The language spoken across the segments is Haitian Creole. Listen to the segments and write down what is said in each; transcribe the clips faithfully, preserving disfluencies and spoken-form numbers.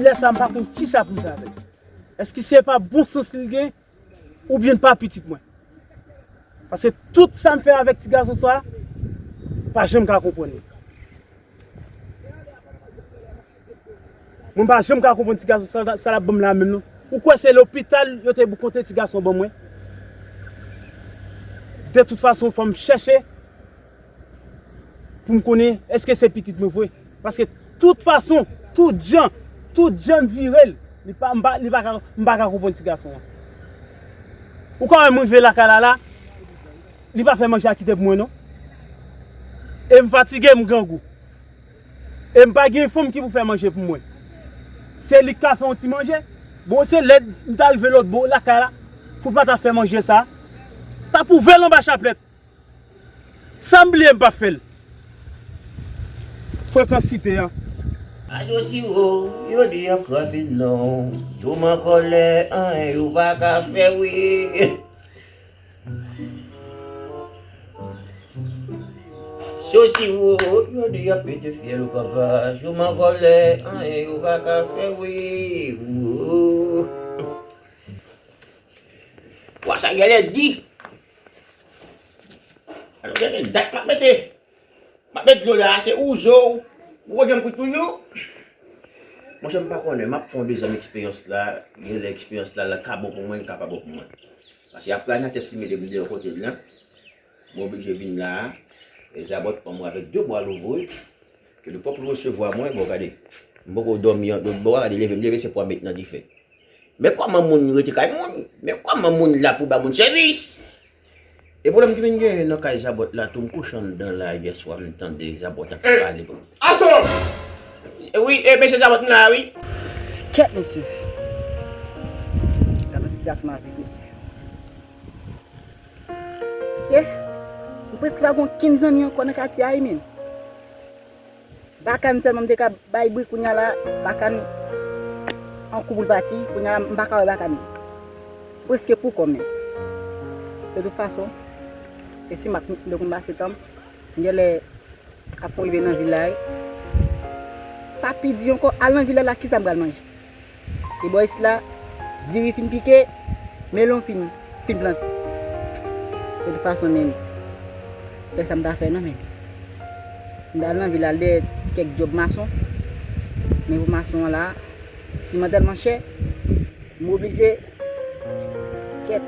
Lè sa, m pa konn kisa pou m fè avè l. Èske se pa bon sans li gen, oubyen pa pitit mwen? Paske tout sa m fè avèk ti gason sa, pa janm ka konprann li. Mwen pa janm ka konprann ti gason sa, sa l ap ban m la menm non. Ou kwè se lopital yo te boukonte ti gason ban mwen? De tout fason, fò m chèche pou m konnen èske se pitit mwen vre. Paske tout fason, tout jan, tout jan m vire l, li pa, m pa, li pa ka, m pa ka konprann ti gason an. Ou ka wè m rive lakay la la, li pa fè manje a kite pou mwen non. E m fatige, m grangou. E m pa gen fanm ki pou fè manje pou mwen. Se li k ka fè yon ti manje. Bon, se lè m ta rive lòt bò lakay la, pou l pa ta fè manje sa, ta pou vè l anba chaplèt. Sa m bliye m pa fè l. Frekansite a. Asosi wo, yo di y ap krape non. Yo m an kòlè, anyen yo pa ka fè wi. Sosi wo, yo di y ap pete fyèl ou papa. Yo m an kòlè, anyen yo pa ka fè wi. Wo. Wa sa genlè di. Alò, genlè dat m ap mete. M ap met dlo la, se ouzo. Ou wè jan m kwit toujou. Monchè, m pa konnen, m ap fè yon dezyenm eksperyans la. Genlè eksperyans la, la ka bon pou mwen, li ka pa bon pou mwen. Paske apre Anatès fin mete m deyò kote l lan, m oblije vin la a. E Zabòt pran mwen avèk de bra louvri, ke li pwòp li resevwa mwen, bon, gade. M poko dòmi an, dòt bò a, gade, leve m leve, se pwa met nan dife. Men kòman moun rete kay moun? Men kòman moun la pou ba moun sèvis? E pwoblèm ki vin genyen nan kay Zabòt la tou, m kouche anndan la yè swa, m tande Zabòt ap pale. Aso! E wi, e mesye Zabòt m la wi. Kèt mesye. Gade yon sitiyasyon m ap viv mesye. Se, m prèske pa gen okenn zanmi ankò nan katye a wi menm. Bakan sèlman m te ka bay bri, kounye a la, Bakan an kou pou l pati, kounye a la, m pa ka wè Bakan. Prèske pou kò m menm. De tout fason, e si m ap, m te konn pase tan m, m genlè ap fon rive nan vil la wi. Sa pi di ankò, al nan vil la la, kisa m pral manje? E bò isit la, diri fin pike, melon fin, fin plante. De tout fason, men, fè sa m ta fè non, men. M ta al nan vil al dèyè kèk djòb mason. Men pou mason an la, siman tèlman chè, m oblije kèt.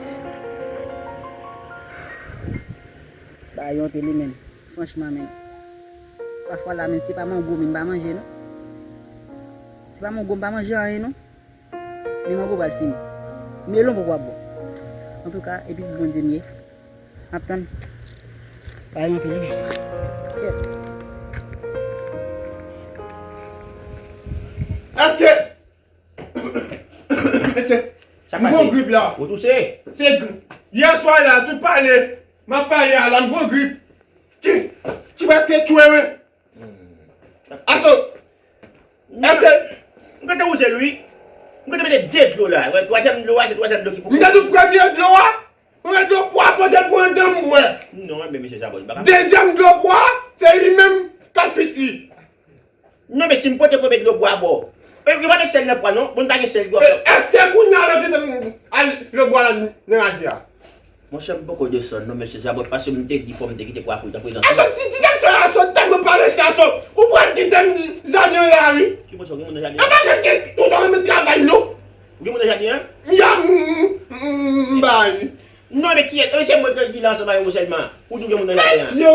Bagay yo anpil wi, men. Franchman, men. Pafwa la, men, se pa mango, men, m pa manje, non. Se pa mango, m pa manje anyen, non. Men mango pral fini. Melon poko ap bon. Antouka, epi pou Bondye m ye. M ap tann. Bagay yo anpil, wi, men. Kèt. Èske Mesye, m gon grip la. Ou touse? Se gri-, yè swa la, tout pale, m ap pale a la, m gon grip. Ki, ki prèske tchwe mwen. Aso, èske m gentan wouze l wi. M gentan mete de dlo la. Wè, twazyèm dlo a, se twazyèm dlo ki pou. M te di w premye dlo a, premye dlo pwa pote l pou anndan m bwè. Non, men mesye Zabòt, m pa ka. Dezyèm dlo pwa, se li menm k ap kwit li. Non, men si m pote konbyen dlo bwa ba w? E, yo pa met sèl nan pwa, non. Bon, pa gen sèl, yo. E, èske kounye a lè w te al lè bwa la nan raje a? Monchè, m poko desann, non, mesye Zabòt, paske m te di fò m te kite pwa pou l nan prezans. Aso, ti, ti gason, aso, tèlman pale sa, aso, ou pral kite m jaden la, wi. Ki monchè, ou gen moun nan jaden an? Apa, gen tout an menm travay, non? Ou gen moun nan jaden an? Ya, m, m, m, m, bay. Non, men kiyès? E, se mwen ki la ansanm avè w sèlman. Ou di w gen moun nan jaden an. Mesye!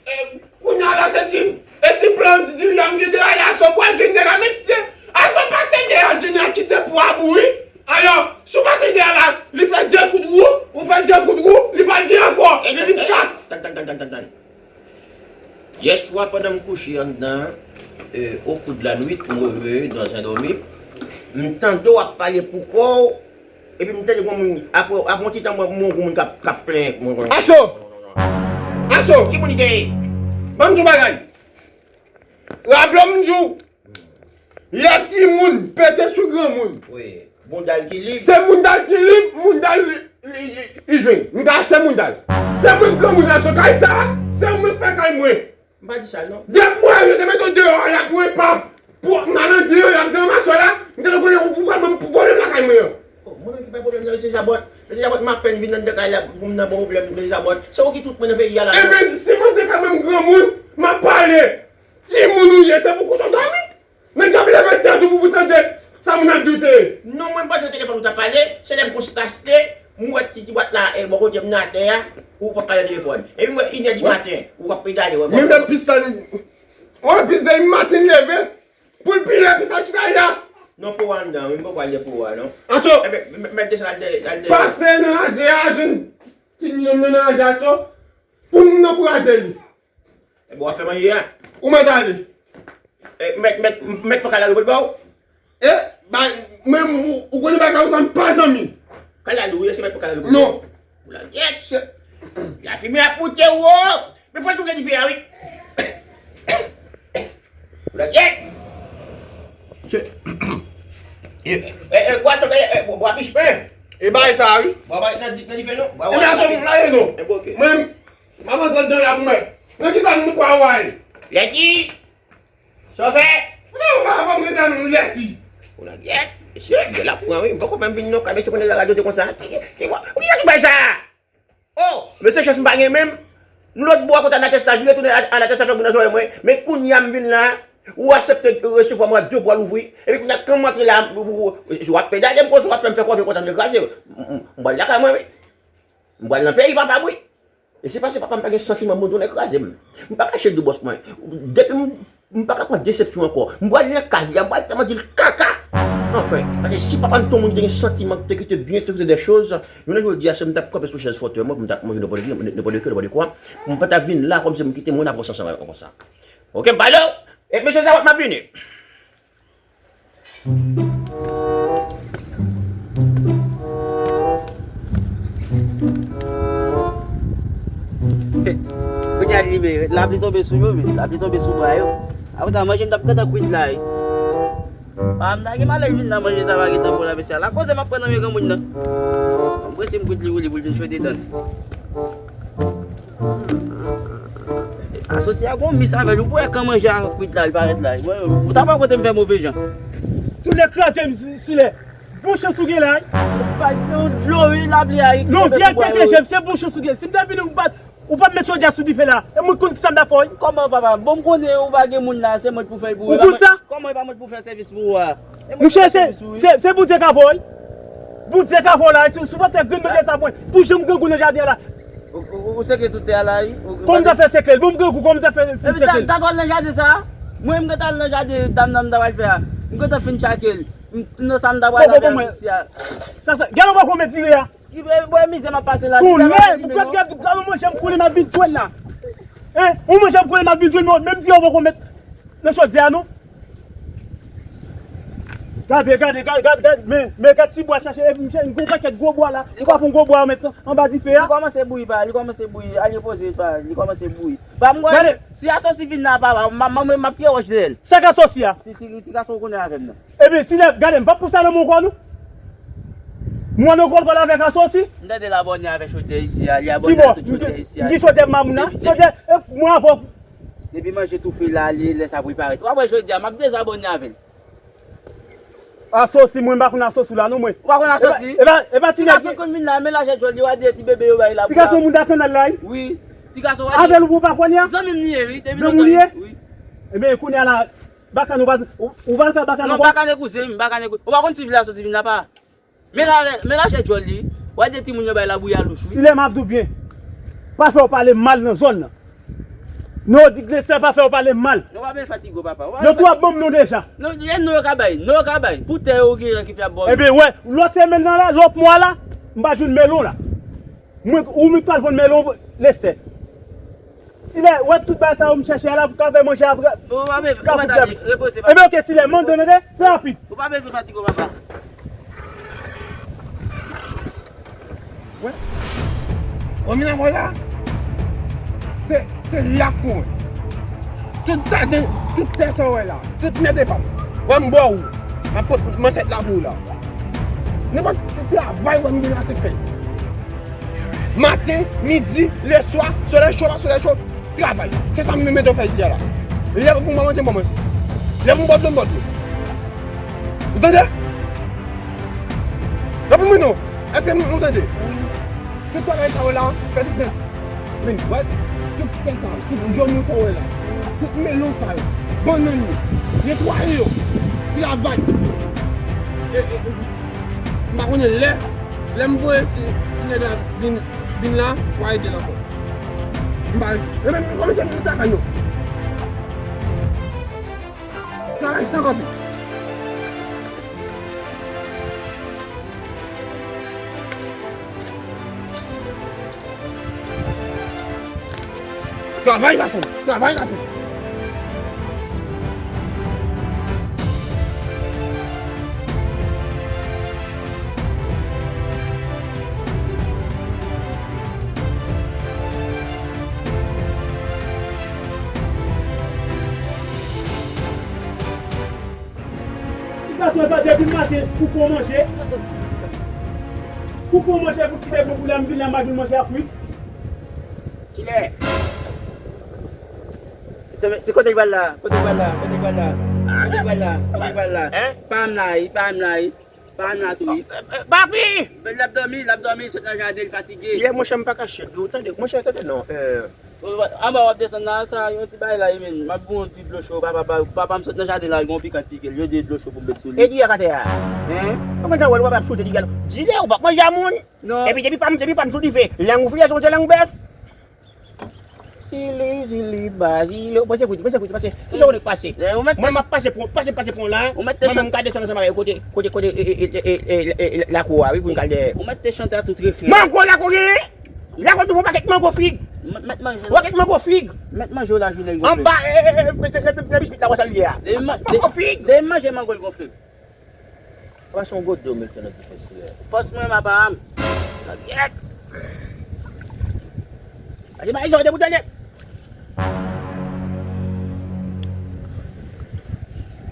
E, kounye a la, se ti, e ti plan diri a m gen dèyè la, aso pral jwenn dèyè, mesye. Aso pase dèyè, jwenn a kite pwa bouyi. Alò, si w pase dèyè la, li fè de kout wou, ou fè de kout wou, li pa di ankò, li vin kat. Tann, tann, tann, tann, tann, tann. Yè swa, pandan m kouche anndan, e, au cours de la nuit, m réveillé dans un dormi, m tande w ap pale pou kò w, epi m tande gon moun, apre, apre yon ti tan, mwen, mwen, gon moun k ap, k ap plenyen. Aso! Aso! Ki moun li te ye? Ban m di w bagay. Raple w m di w, lè timoun pete sou granmoun. Wi. Bounda l ki lib. Se moun dal ki lib, moun dal li, li, li, li jwenn. M ka achte moun dal. Se mwen k granmoun nan kay sa, se mwen k fè kay mwen. M pa di sa non. Depi w wè yo te mete w deyò a la pou enpav. Pou m al nan deyò, y ap gen maswa la, m te dwe konnen ou pral ban m pwoblèm lakay mwen an. Oh, mwen menm ki bay pwoblèm nan, mesye Jabòt. Mesye Jabòt, m apèn vin anndan kay la, pou m nan bon pwoblèm, mesye Jabòt. Se ou ki tout mwen nan peyi a la. Ebyen, si m anndan kay mwen, m granmoun, m ap pale. Timoun ou ye, se pou kouche w dòmi. Nèg ap leve tèt ou pou, pou tande sa moun ap di w te ye. Non, mwen panse telefòn ou t ap pale, se lè m konstate, m wè ti, ti bwat la, e, bò kote m nan atè a, ou p ap pale telefòn. Epi m wè inè di maten, ou ap pedale, wè. Menm lè pis la, wè, pis de maten leve, pou l pile pis la chita la. Non, pou w anndan, wi, m poko al de pou w a, non. Aso, ebyen, m, m, mèt desann al de, al de. Pase nan raje a, jwenn ti nonm nan nan raje a, so, pou m ankouraje li. Ebyen, w ap fè manje a? Ou mèt ale. E, mèt, mèt, mèt pran kalalou pou l ba w? E, ba, mwen, ou, ou konnen bagay ou sa m pa zanmi. Kalalou, wi, se mèt pran kalalou pou l ba w? Non. Ou la gyèt. Lafimen ap moute wo. Men fò soufle dife a, wi. Ou la gyèt. Se, e, e, e, bwa, e, e, bwa, bwa pich pen. E bagay sa, wi. Bwa, bwa, nan, nan dife, non. Bwa, e bwa, nan son, la, non. E, bon, ok. Mwen, M ap antre anndan la pou mwen. Nan kisa nou kwa w al? Lèti! Sa w fè? Non, m pa fè m rete nan lèti. Ou nan gyèt? Mesye, gyèl ap pran wi. M poko menm vin non, kay mesye konnen lè radyo te konsa. Ki, ki, ki, ou ki bay sa? Oh, mesye chans m pa gen menm. M lòt bò a kote Anatès la vire tounen, Anatès la fè bri nan zòrèy mwen. Men kounye a m vin la, ou aksepte resevwa mwen ak de bra louvri. Epi kounye a kan m antre la, ou, ou, ou, w ap pedale m konsa, w ap fè m fè kòve kontan de kraze. M, m, m pral lakay mwen wi. M pral nan peyi papa m wi. E se paske papa m pa gen santiman, bon, tonè kraze m. M pa ka chèche de bòs mwen. Depi m, m pa ka pran desepsyon ankò. M pral nan kay li a, m pral tèlman di l kaka. Anfen, paske si papa m te yon moun ki te gen santiman, ki te kite byen, te kite de choz, jounen jodi a, si m t ap kanpe sou chèz fòtèy mwen, pou m t ap manje nenpòt ki, nenpòt de ki, nenpòt de kwa, m pa t ap vin la kòmsi m kite moun ap ranse ansanm avè m konsa. Oke, m pale w. E mesye sa, m ap vini. Kounye a li men, lapli tonbe sou yo, men lapli tonbe sou bwa yo. Apre sa, manje m t ap gentan kwit la, wi. Pa m ta gen malè vin nan manje sa pa gentan bon la, mesye. Ala koze m ap pran nan men granmoun nan. M prese m kwit li, wi, li pou l vin chode dan l. Asosi a gon mis avè l, ou pou wè kan manje a kwit la, li parèt la. Ou ta pa kote m fè move jan. Tounen kraze m si, silè. Bon chans ou gen la, wi. Ou pa gen dlo, wi, lapli a, wi. Non, vyèj pete jèm, se bon chans ou gen. Si m te vini, ou pa, ou pa met chodyè sou dife la. E mwen konn kisa m ta fè, wi. Kòman, papa? Bon, m konnen ou pa gen moun la, se mwen k pou fè l pou ou. Ou konn sa? Kòman e pa mwen k pou fè sèvis pou ou a? Mouche, se, se, se Bondye k avè w, wi. Bondye k avè w la, wi. Si, si w pa fè grenn bagay sa pou mwen, pou janm grangou nan jaden an la. Ou, ou, ou sekle tout tè a la, wi. Kòman m ta fè sekle l? Bon, m grangou, kòman m ta fè, fè sekle l? Epi ta, ta kòl nan jaden sa a? Mwen, m gentan al nan jaden dam nan m ta pral fè a. M gentan fin tchake l. M, nan sa m ta pral avè l sou si a. Sa, sa, gade w pa konn met dire a. Ki, e, bwè mizè m ap pase la. Konnen, gad, gad, gad, mwen, jan m konnen m ap vin jwenn la. Hein? Ou mwen, jan m konnen m ap vin jwenn, men, menm dire w pa konn met nan chodyè a, non. Gade, gade, gade, gade, gade, men, men gad ti bwa chache, e, m, m gon pakèt gwo bwa la, ou pa pran gwo bwa yo met anba dife a. Li kòmanse bouyi, pa, li kòmanse bouyi, al repoze, pa, li kòmanse bouyi. Pa, m kwè, si asosi vin la, papa, m, m, m, m ap tire wòch dèyè l. Sa k asosi a? Ti, ti, ti gason w konnen avè m nan. Ebyen, si lè, gade, m p ap pou sa nan men w ankò, non. Mwen nan kòlkòl avèk asosi. M tande l abòne avè chodyè isi a, li abòne ak tout chodyè isi a. Ki bò? M gen chodyè pou mamoun nan. Depi, depi, chodyè, e, mwen avè w. Depi manje toufe la, li, lè sa pou l parèt. W ap wè jodi a, m ap dezabòne avè l. Asosi, mwen, m pa konn asosi w la, non, mwen. Ou pa konn asosi? E pa, e pa, e pa ti nèg ki konn vin la, men lajè djòl, li wè de ti bebe yo bay la. Ti gason moun ta kanal la, wi. Wi. Ti gason wè de. Avè l ou pa konn ya? Zanmi m li ye, wi. Depi lontan, wi. Zanmi w li ye? Wi. Ebyen, kounye a la, Bakan ou pa, ou, ou pa ka bakan non, ou pa. Bakane kouzen m, bakane kouzen. Ou pa konn ti vil la soti vin la pa. Men la, men lajè djòl li, w a de timoun yo bay labouya louch, wi. Silè m ap di w byen, pa fè w pale mal nan zòn nan. Non, di Glesè pa fè w pale mal. Non, pa byen fatige w, papa. Yo tou ap ban m non deja. Non, e non yo ka bay, non yo ka bay. Pou tè yo genyen ki fè ap ba w. Ebyen, wè, lòt semèn nan la, lòt mwa la, m pa jwenn melon la. Mwen, ou menm pral vann melon, Lestè. Silè, wè tout bagay sa yo m chèche a la pou ka fè manje apre. Bon, pa byen, ka pou tèm. Repoze, papa. Ebyen, oke, Silè, mande w tande, fè rapid. Ou pa bezwen fatige w, papa. Wè. Wè, men la, wè la. Se, se la pou mwen. Tout jaden, tout tè sa w wè la. Tout mèt epa m. Wè m ba w. M ap pot mansèt la pou w la. Nenpòt ti travay wè m gen la se fè. Maten, midi, leswa, solèy cho, pa solèy cho, travay. Se sa m mete w fè isi a la. Lè pou mwen manje, mwen manje. Lè m bòt dlo m bòt dlo. Ou tande? Epi mwen non. Èske nou tande? Tout bagay sa yo la, fè tout nèt. Men, wè, tout tè sa, tout jònyo sa w wè la, tout melon sa yo, bannann yo, netwaye yo, travay. E, e, e, m pa konnen lè, lè m voye ti, ti nèg la vin, vin la, w a ede l ankò. M pa, e men, m kòmanse vin travay yo. Travay san kanpe. Travay, gason! Travay, gason! Ti gason, e pa depi maten pou fè w manje. Pou fè w manje, pou kite pou la, m vin la, m pa vin manje ak wi. Ti lè. Se, se kote l pral la? Kote l pral la? Kote l pral la? Kote l pral la? Kote l pral la? Hein? Pa m la, wi, pa m la, wi. Pa m la tou, wi. Papi! L ap dòmi, l ap dòmi, sot nan jaden, l fatige. Yè, monchè, m pa kache, ou tande, monchè, tande non. Anba w ap desann la, sa, yon ti bagay la, wi, men, m ap bwè yon ti dlo cho, papa, pa, papa m sot nan jaden la, l gen yon pikan pike l, yo di dlo cho pou m met sou li. E di ak atè a. Hein? Ou konn sa wè l, w ap choute di gèl. Di lè ou p ap manje a moun. Non. Epi depi pa m, depi pa m sou dife, lang ou file, se yon lang bèf. Sili, sili, ba, sili, pase kout, pase kout, pase. Kisa ou konn k pase? Mwen, m ap pase pon, pase, pase pon la. Mwen menm, m ka desann ansanm avè yo kote, kote, kote, e, e, lakou a, wi, pou n ka al dèyè. Ou mèt te chante a tout refren. Mango lakou genyen? Lakou toujou pakèt mango fig. Mèt manje. Pakèt mango fig. Mèt manje w lajounen. Anba, e, e, e, e, biskit la, wè sa l ye a. Mango fig. Depi manje mango l gonfle. Pase yon gòt dlo, m met nan ti fòs la. Fòs mwen, papa m. Lagyèt. Pase bay zòrye de boutèl de.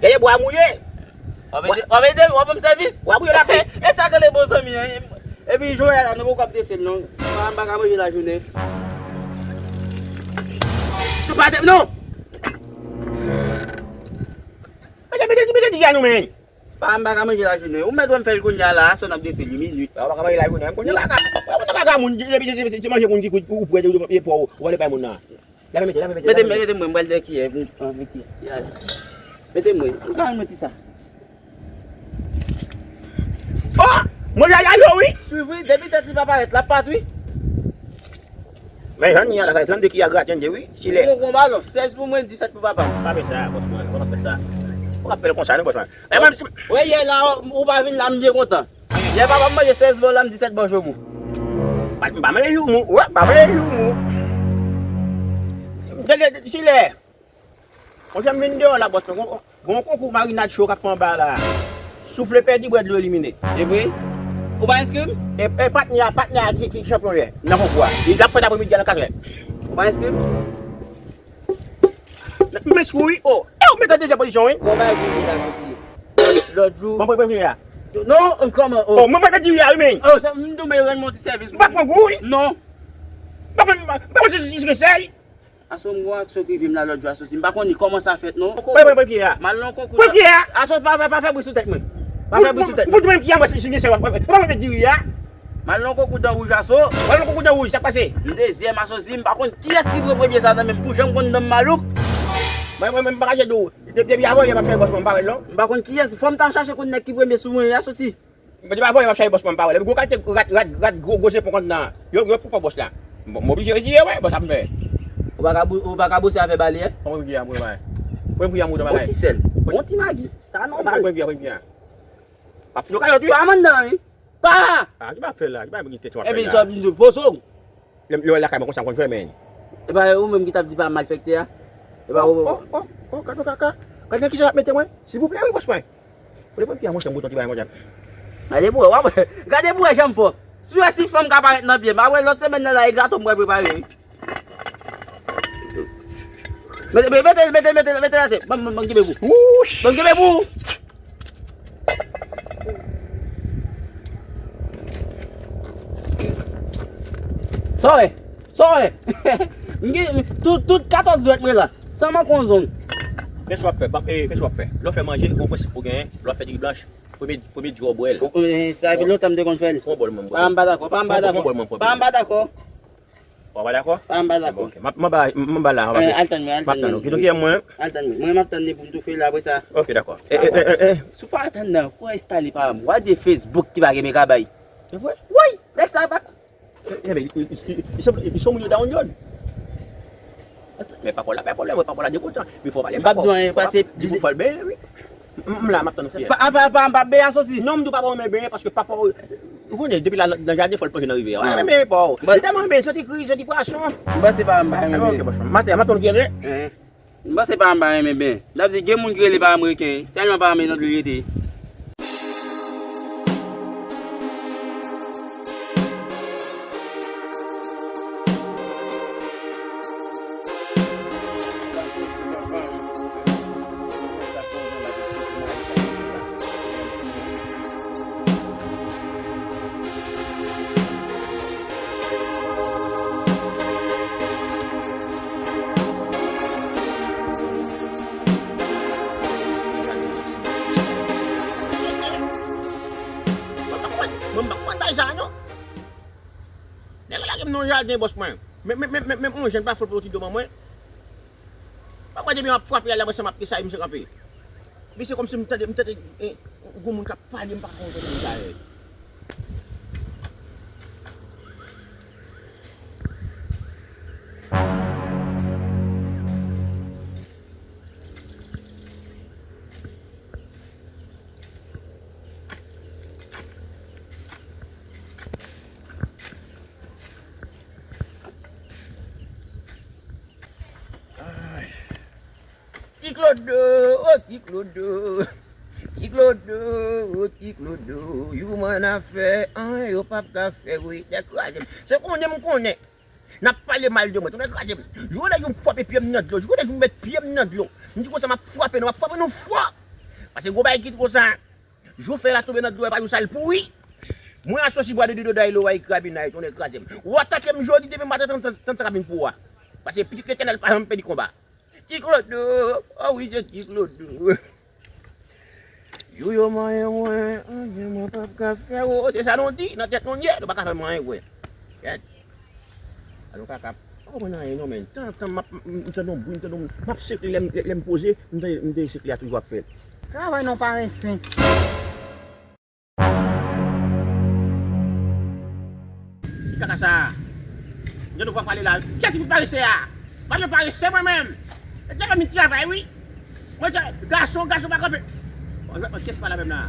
Gade bwa mouye. W ap ede, w ap ede m, w ap ban m sèvis. Bwa mouye la. E sa k rele bon zanmi an. Epi jounen la, nou poko ap desann non. Papa m pa ka manje lajounen. Se pa de, non. Mete, mete, mete, mete, mete, Pa m pa ka manje lajounen. Ou mèt wè m fè l kounye a la, aswè n ap dese li, minit. Ou pa ka manje lajounen, kounye a la, ka, ou pa ka moun, depi, depi, depi, depi manje moun ki kwit, ou, ou prè, ou, ou, ou ale bay moun nan. Lave mete, lave mete, mete, lave mete. Mete mwen, m pral dèyè kiyè, m, an, mete, mete mwen, m ka mete sa. Oh! Manje a lalo, wi. Swiv, wi, depi tèt li pa parèt, l ap pat, wi. Men jan n ye a la, sa e trannde ki a graten de wi, si lè. Ou gon balon, sèz pou mwen, disèt pou papa m. Pa fè sa, bòs mwen, ou pa fè sa. Ou pa fè l konsa non, bòs mwen. E menm si. Wè yè la, ou pa vin la, m byen kontan. Yè papa m manje sèz bò lam, disèt bò joumou. Pa, m pa manje joumou, wè, m pa manje joumou. Gade, si lè. Monchè, m vin deyò la, bòs mwen. Gon, gon konkou marinad cho k ap fè anba la. Soufle pèdi, bwè dlo elimine. E vre? Ou pa enskri m? E, e patnè a, patnè a ki, ki chanpyon yè nan konkou a. Li ap fèt apremidi a nan kat è. Ou pa enskri m? M enskri w wi, o. E ou mete an dezyèm pozisyon wi. Kòman e di li la, sosi? Lòt jou. Mwen pran premye a. Non, kòman? O, mwen pran diri a wi, men. O, sa, m tou mwen rann mwen ti sèvis. M pa pran gou wi. Non. M pa pran, m pa pran ti, ti, ti, ti, Aswè m gon aksyon ki rive m la lòt jou asosi. M pa konn li kòman sa fèt non. Pran, pran, pran pye a. M al nan konkou. Pran pye a. Aswè pa, pa, pa fè bri sou tèt mwen. Pa fè bri sou tèt mwen. Fout mwen pye a mwen si gen sè. Pa, pa mwen diri a. M al nan konkou dan wouj aso. M al nan konkou dan wouj, sa k pase? M dezyèm asosi, m pa konn kiyès ki pran premye sa nan men m. Pou jan m konn dan m malouk. Mwen, mwen, mwen, m pa kache di w. De-, depi avan yè m ap fè bòs mwen, m pa wè l non. M pa konn kiyès, fò m ta chache konn nèg ki premye sou mwen asosi. Mwen te pa voye m ap chache bòs mwen, m pa wè l. Epi gwo kalite rat, rat, rat gwo, gwo zepon k anndan an. Yo, yo pou pran bòs la. M, m oblije retire, wè, bòs ap mè. Ou pa ka bou-, ou pa ka bouse avè bale, en? Pran premye a, mwen, mwen. Pran premye a, mwen, bagay. On ti sèl. On ti magi. Sa nòmal. Pran premye a, pran premye a. M ap fouti w kayòt, wi. Pa m anndan, wi. Pa! Ah, ki pa fè la? Ki pa gen tèt w ap fè la? Epi zòb m poze w. Lè, lè w al lakay mwen konsa, m konn fè, men. E pa ou menm ki t ap di pa malfektè a? E pa ou. Oh, oh, oh, oh, gad yon kaka. Gad nan kisa y ap mete mwen. Silvouplè, wi, bòs mwen. Ou te pran pye a, monchè, m bouton ti bagay, monchè. Gade pou wè, w ap, gade pou wè jan m fò. Si w wè si fanm ka parèt nan pye m, apre lòt semèn nan la, e gato m pral prepare, wi. Mete, mete, mete, mete, mete l atè. Ban m, ban m kenbe pou. Wouch! Ban m kenbe pou. Sa w wè? Sa w wè? M gen tout, tout katòz dwèt mwen la. San manke yon zong. Men sa w ap fè, pa, e, men sa w ap fè. Lè w fè manje, gon prensip ou genyen, lè w ap fè diri blanch, premye, premye diri w bwè l. Ou, e, sa fè lontan m te konn fè l. Pran bòl mwen, m bwè. Pa anba dakò, pa anba dakò. Pa anba dakò. Ou pa dakò? Pa anba dakò. Ok. M ap, m ap ba, m ap ba la, m ap, eh, al tann mwen, al tann mwen. M ap tann, ok. Donk, e mwen. Al tann mwen. Mwen, m ap tann li pou m toufe l apre sa. Ok, dakò. E, e, e, e, e. Si w pa al tann nan, kou estale pa m. Wade Facebook ki pa gen mega bay. Se vre? Wi, nèg sa pa. Enben, li, li, li, li, li, li se moun yo download. Men papa w la, papa w la, papa w la dekontan. Men fò w pale papa w. M p ap di w anyen, pase. Di pou fò l benyen, wi. M, m la, m ap tann ou fiyèl. Pa, pa, pa, pa benyen asosi. Non, m di w papa w renmen benyen paske papa w, ou konnen, depi la, nan jaden, fò l plonje nan rivyè a. Wi, renmen papa w. Li tèlman renmen, santi kri, santi pwason. M panse pa m pa renmen benyen. Ok, bòs, maten, m ap tann ou fiyèl, wi. M panse pa m pa renmen benyen. Dap di, gen moun ki rele pa m reken, tèlman pa renmen nan dlo l rete. Mwen pa konprann, mwen pa konprann bagay sa a, non. Nèg la lage m nan yon jaden, bòs mwen. Men, men, men, men, men, yon jèn pa fout pou ti doman mwen. Pa kwè depi m ap frape al la, mwen sa m ap trese, misye kanpe. Misye kòmsi m tande, m tande, eh, gon moun k ap pale, m pa ka konn tande moun sa yo. Ay. Ti Klodo, o Ti Klodo. Ti Klodo, o Ti Klodo. Yo man afè, anyen yo p ap ka fè, wi. Dekraze m. Se konnen m konnen. N ap pale mal de mwen. Tonnè kraze m. Jou lè yo frape pye m nan dlo. Jou lè yo met pye m nan dlo. M di konsa m ap frape nou, m ap frape nou fò. Paske gwo bagay ki konsa. Jou fè la tonbe nan dlo, e pa jou sa l pouri. Mwen asosi bwa de dodo day lo way krabinay, tonnè kraze m. Ou atake m jodi depi maten tann tann tann sa k ap vin pou ou a. Paske pitit Letènèl pa janm pèdi konba. Ti Klodo, o wi se Ti Klodo. Yo yo manyen mwen, anyen mwen p ap ka fè, o, se sa nou di, nan tèt nou n ye, nou pa ka fè m anyen vre. Kèt. Alò kaka, pa konprann anyen non, men. Tan, tan, m ap, m, m tande yon bri, m tande yon, m ap sekle, lè m, lè m poze, m tande, m tande sekle a toujou ap fè. Travay non parese. Ki kaka sa a? M tande vwa pale la. Kiyès ki fout parese a? Pa janm parese mwen menm. E te fè m travay wi. Mwen di, gason, gason pa kanpe. Bon, kiyès pale avè m la?